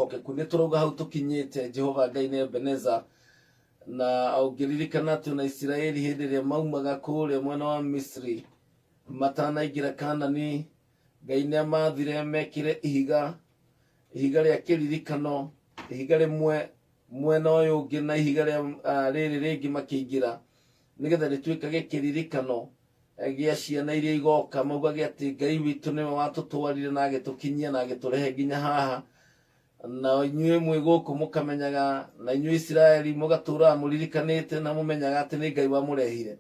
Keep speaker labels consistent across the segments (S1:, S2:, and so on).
S1: Mwĩhokeku. Nĩ tũrauga hau tũkinyĩte, Jehova Ngai nĩ Ebeneza. Na ũngĩririkana atĩ ona Isiraeli hĩndĩ ĩrĩa maumaga kũrĩa mwena wa Misri matanaingĩra Kanani, Ngai nĩ amathire mekĩre ihiga, ihiga rĩa kĩririkano, ihiga rĩmwe mwena ũyũ ũngĩ na ihiga rĩa rĩrĩ rĩngĩ makĩingĩra, nĩgetha rĩtuĩkage kĩririkano gĩa ciana iria igoka, maugage atĩ Ngai witũ nĩwe watũtwarire na agĩtũkinyia na agĩtũrehe nginya haha. Na inyuĩ mwĩ gũkũ mũkamenyaga, na inyuĩ Isiraeli mũgatũraga mũririkanĩte na mũmenyaga atĩ nĩ Ngai wamũrehire.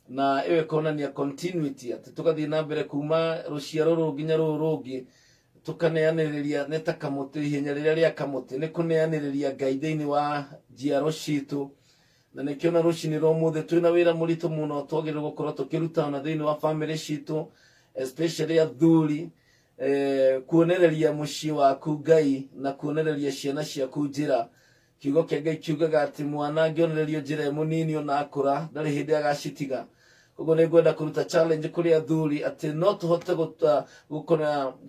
S1: Na ĩyo ĩkonania continuity, atĩ tũgathiĩ na mbere kuma rũciaro rũrũ nginya rũrũ rũngĩ, tũkaneanĩrĩria. Nĩ ta kamũtĩ, ihenya rĩrĩa rĩa kamũtĩ nĩ kũneanĩrĩria Ngai thĩinĩ wa njiaro citũ. Na nĩkĩo na rũcinĩ rwa ũmũthĩ twĩna wĩra mũritũ mũno twagĩrĩirwo gũkorwo tũkĩruta ona thĩinĩ wa famĩlĩ citũ, especially athuri, kuonereria mũciĩ waku Ngai na kuonereria ciana ciaku njĩra. Kiugo kĩa Ngai kiugaga atĩ mwana angĩonererio njĩra e mũnini, ona akũra ndarĩ hĩndĩ agacitiga. Koguo nĩ ngwenda kũruta challenge kũrĩ athuri atĩ no tũhote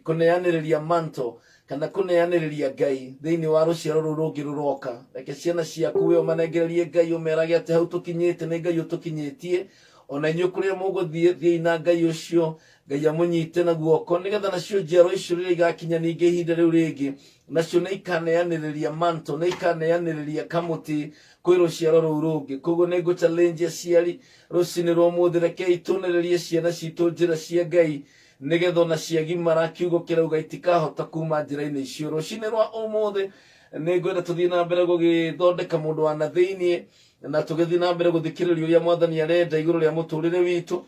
S1: kũneanĩrĩria manto kana kũneanĩrĩria Ngai thĩinĩ wa rũciaro rũrũ rũngĩ rũroka. Reke ciana ciaku we ũmanengererie Ngai, ũmerage atĩ hau tũkinyĩte nĩ Ngai ũtũkinyĩtie, ona inyuĩ kũrĩa mũgũthiĩ thiĩi na Ngai ũcio, Ngai amũnyite na guoko, nĩgetha nacio njiaro icio rĩrĩa igakinya ningĩ ihinda rĩu rĩngĩ, nacio nĩ ikaneanĩrĩria manto, nĩ ikaneanĩrĩria kamũtĩ kwĩ rũciaro rũu rũngĩ. Koguo nĩ ngũ challenge aciari rũcinĩ rwa ũmũthĩ, rekei tũonererie ciana citũ njĩra cia Ngai, nĩgetha ona ciagimara, kiugo kĩrauga itikahota kuma njĩra-inĩ icio. Rũcinĩ rwa ũmũthĩ nĩ ngwenda tũthiĩ na mbere gũgĩthondeka mũndũ wa na thĩiniĩ, na tũgĩthiĩ na mbere gũthikĩrĩria ũrĩa Mwathani arenda igũrũ rĩa mũtũrĩre witũ,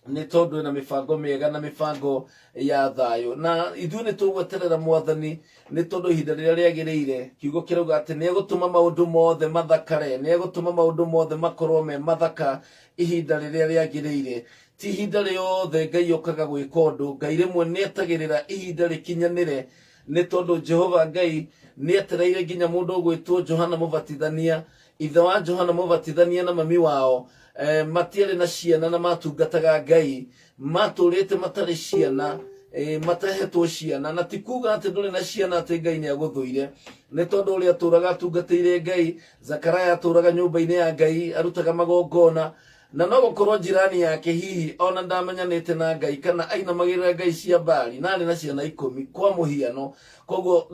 S1: nĩ tondũ ena mĩbango mĩega na mĩbango ya thayũ. Na ithuĩ nĩ tũgweterera Mwathani, nĩ tondũ ihinda rĩrĩa rĩagĩrĩire, kiugo kĩrauga atĩ nĩ egũtũma maũndũ mothe mathakare, nĩ egũtũma maũndũ mothe makorwo me mathaka ihinda rĩrĩa rĩagĩrĩire. Ti ihinda rĩothe Ngai okaga gwĩka ũndũ. Ngai rĩmwe nĩ etagĩrĩra ihinda rĩkinyanĩre, nĩ tondũ Jehova Ngai nĩ etereire nginya mũndũ ũgwĩtwo Johana Mũbatithania. Ithe wa Johana Mũbatithania na mami wao matiarĩ na ciana na matungataga Ngai, matũrĩte matarĩ ciana, matahetwo ciana. Na ti kuga atĩ ndũrĩ na ciana atĩ Ngai nĩ agũthũire, nĩ tondũ ũrĩa atũraga atungatĩire Ngai, Zakaria atũraga nyũmba-inĩ ya Ngai, arutaga magongona, na no gũkorwo njirani yake hihi ona ndamenyanĩte na Ngai kana ainamagĩrĩra ngai cia Mbari, na arĩ na ciana 10 kwa mũhiano. Koguo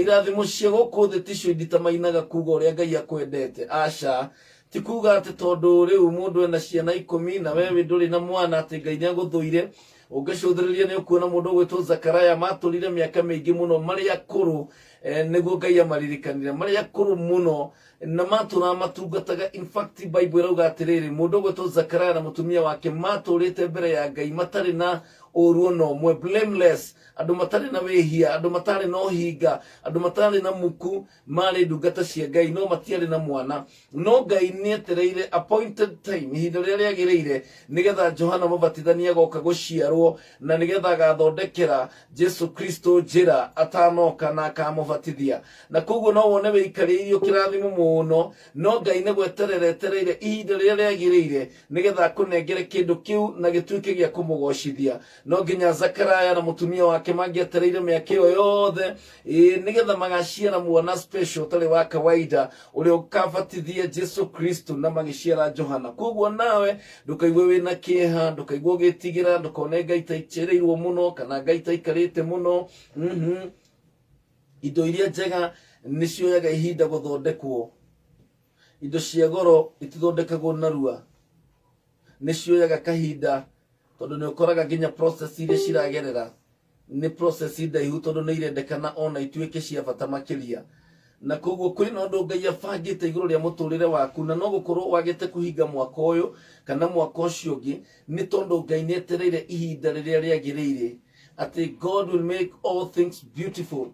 S1: irathimo cia gũkũ thĩ ticio inditamainaga kuga ũrĩa Ngai akwendete. Aca, ti kuga atĩ tondũ rĩu mũndũ ena ciana 10 na wewe ndũrĩ na mwana atĩ Ngai nĩ agũthũire. Ũngĩcũthĩrĩria nĩ ũkuona mũndũ ũgwĩtwo Zakaraya matũrire mĩaka mĩingĩ mũno marĩ akũrũ, nĩguo Ngai amaririkanire marĩ akũrũ mũno na matũraga matungataga. In fact, Bible ĩrauga atĩrĩrĩ, mũndũ ũgwĩtwo Zakaria na mũtumia wake matũrĩte mbere ya Ngai matarĩ na ũru ona ũmwe, blameless, andũ matarĩ na wĩhia, andũ matarĩ na ũhinga, andũ matarĩ na muku, marĩ ndungata cia Ngai no matiarĩ na mwana. No Ngai nĩ etereire appointed time, ihinda rĩrĩa rĩagĩrĩire, nĩgetha Johana Mũbatithania agoka gũciarwo, na nĩgetha agathondekera Jesu Kristo njĩra atanoka na akamũbatithia. Na koguo no wone wĩikarĩirio kĩrathimo mũno, no Ngai nĩ gweterera etereire ihinda rĩrĩa rĩagĩrĩire nĩgetha akũnengere kĩndũ kĩu na gĩtuĩke gĩa kũmũgocithia. No nginya Zakaraya na mũtumia wake mangĩetereire mĩaka ĩyo yothe, nĩgetha magaciara mwana special ũtarĩ wa kawaida ũrĩa ũkabatithia Jesu Kristo, na magĩciara Johana. Koguo nawe ndũkaigue wĩna kĩeha, ndũkaigue ũgĩtigĩra, ndũkone Ngai ta icereirwo mũno kana Ngai ta ikarĩte mũno. Indo iria njega nĩ cioyaga ihinda gũthondekwo. Indo cia goro itithondekagwo narua, nĩ cioyaga kahinda, tondũ nĩ ũkoraga nginya process iria ciragerera nĩ process ndaihu, tondũ nĩ irendekana ona ituĩke cia bata makĩria. Na koguo kwĩna ũndũ Ngai abangĩte igũrũ rĩa mũtũrĩre waku, na no gũkorwo wagĩte kũhinga mwaka ũyũ kana mwaka ũcio ũngĩ, nĩ tondũ Ngai nĩ etereire ihinda rĩrĩa rĩagĩrĩire, atĩ God will make all things beautiful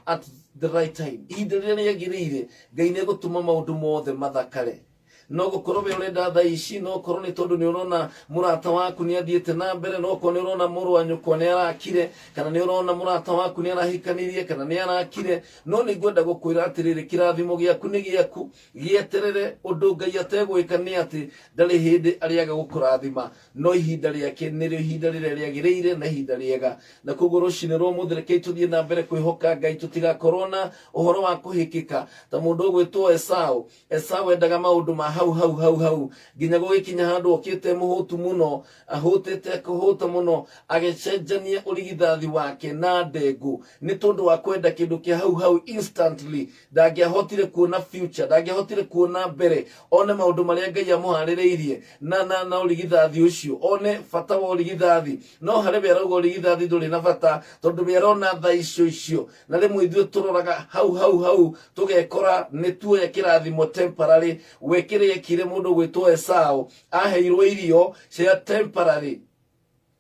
S1: at the right time. Ihinda rĩrĩa rĩagĩrĩire, Ngai nĩ egũtũma maũndũ mothe mathakare. No gũkorwo we ũrenda thaa ici, no ũkorwo nĩ tondũ nĩ ũrona mũrata waku nĩ athiĩte na mbere, no ũkorwo nĩ ũrona mũrũ wa nyũkwa nĩ arakire, kana nĩ ũrona mũrata waku nĩ arahikanirie, kana nĩ arakire. No nĩ ngwenda gũkwĩra atĩrĩrĩ, kĩrathimo gĩaku nĩ gĩaku, gĩeterere. Ũndũ Ngai ategwĩka nĩ atĩ ndarĩ hĩndĩ arĩaga gũkũrathima, no ihinda rĩake nĩrĩo ihinda rĩrĩa rĩagĩrĩire na ihinda rĩega. Na koguo rũcinĩ rwa ũmũthĩ rekei tũthiĩ na mbere kwĩhoka Ngai, tũtigakorwo na ũhoro wa kũhĩkĩka ta mũndũ ũgwĩtwo Esau. Esau endaga maũndũ ma hau hau hau hau, nginya gũgĩkinya handũ okĩte mũhũtu mũno, ahũtĩte kũhũta mũno, agĩcenjania ũrigithathi wake na ndengũ nĩ tondũ wa kwenda kĩndũ kĩa hau hau instantly. Ndangĩahotire kuona future, ndangĩahotire kuona mbere, one maũndũ marĩa Ngai amũharĩrĩirie na na na ũrigithathi ũcio, one bata wa ũrigithathi. No harĩ we arauga ũrigithathi ndũrĩ na bata, tondũ we arona tha icio icio. Na rĩmwe ithuĩ tũroraga hau hau hau, tũgekora nĩ tuoya kĩrathimo temporary. We kĩrĩa ekire mũndũ gwĩtwo Esau, aheirwo irio cia temporary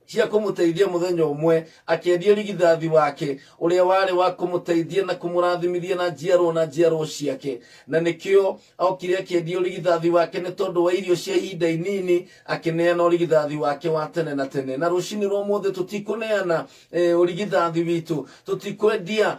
S1: cia kũmũteithia mũthenya ũmwe, akĩendia rigithathi wake ũrĩa warĩ wa kũmũteithia na kũmũrathimithia na njiarwo na njiarwo ciake. Na nĩkĩo okire akĩendia ũrigithathi wake nĩ tondũ wa irio cia ihinda inini, akĩneana ũrigithathi wake wa tene na tene. Na rũcinĩ rwa ũmũthĩ tũtikũneana ũrigithathi witũ, tũtikwendia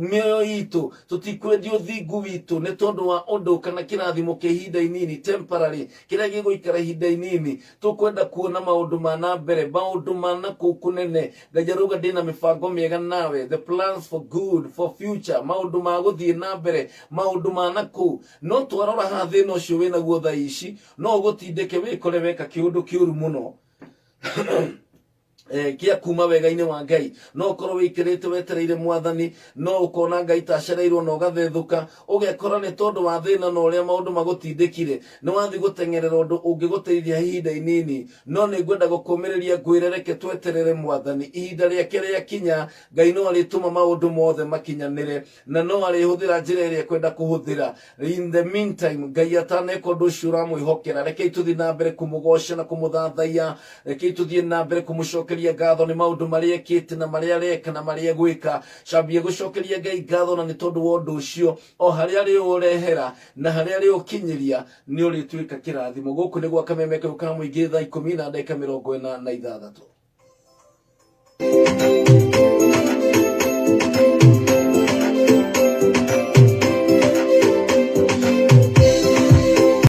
S1: mĩoyo itũ, tũtikwendia ũthingu witũ nĩ tondũ wa ũndũ kana kĩrathimo kĩa ihinda inini, temporary, kĩrĩa gĩgũikara ihinda inini. Tũkwenda kuona maũndũ ma na mbere, maũndũ ma na kũu kũnene. Ngai arauga ndĩna mĩbango mĩega nawe, the plans for good for future, maũndũ ma gũthiĩ na mbere, maũndũ ma na kũu. No twarora haha thĩna ũcio wĩnaguo thaa ici no ũgũtindĩke wĩkore weka kĩũndũ kĩũru mũno kia kuma wega-inĩ wa Ngai. No ũkorwo wĩikĩrĩte wetereire mwathani, no ũkona Ngai ta acereirwo na ũgathethũka, ũgekora nĩ tondũ wa thĩna na ũrĩa maũndũ magũtindĩkire nĩ wathiĩ gũteng'erera ũndũ ũngĩgũteithia ihinda inini. No nĩ ngwenda gũkũmĩrĩria ngwĩre reke tweterere mwathani. Ihinda rĩake rĩakinya, Ngai no arĩtũma maũndũ mothe makinyanĩre, na no arĩhũthĩra njĩra ĩrĩa ekwenda kũhũthĩra. In the meantime, Ngai ataneka ũndũ ũcio ũramwĩhokera, rekei tũthiĩ na mbere kũmũgoca na kũmũthathaiya. Rekei tũthiĩ na mbere kũmũcokeria ngatho nĩ maũndũ marĩa ekĩte na marĩa areka na marĩa egwĩka. Cambia gũcokeria Ngai ngatho, na nĩ tondũ wa ũndũ ũcio, o harĩa arĩũrehera na harĩa arĩũkinyĩria nĩ ũrĩtuĩka kĩrathimo. Gũkũ nĩ gwa Kameme kau ka mũingĩ, thaa 16.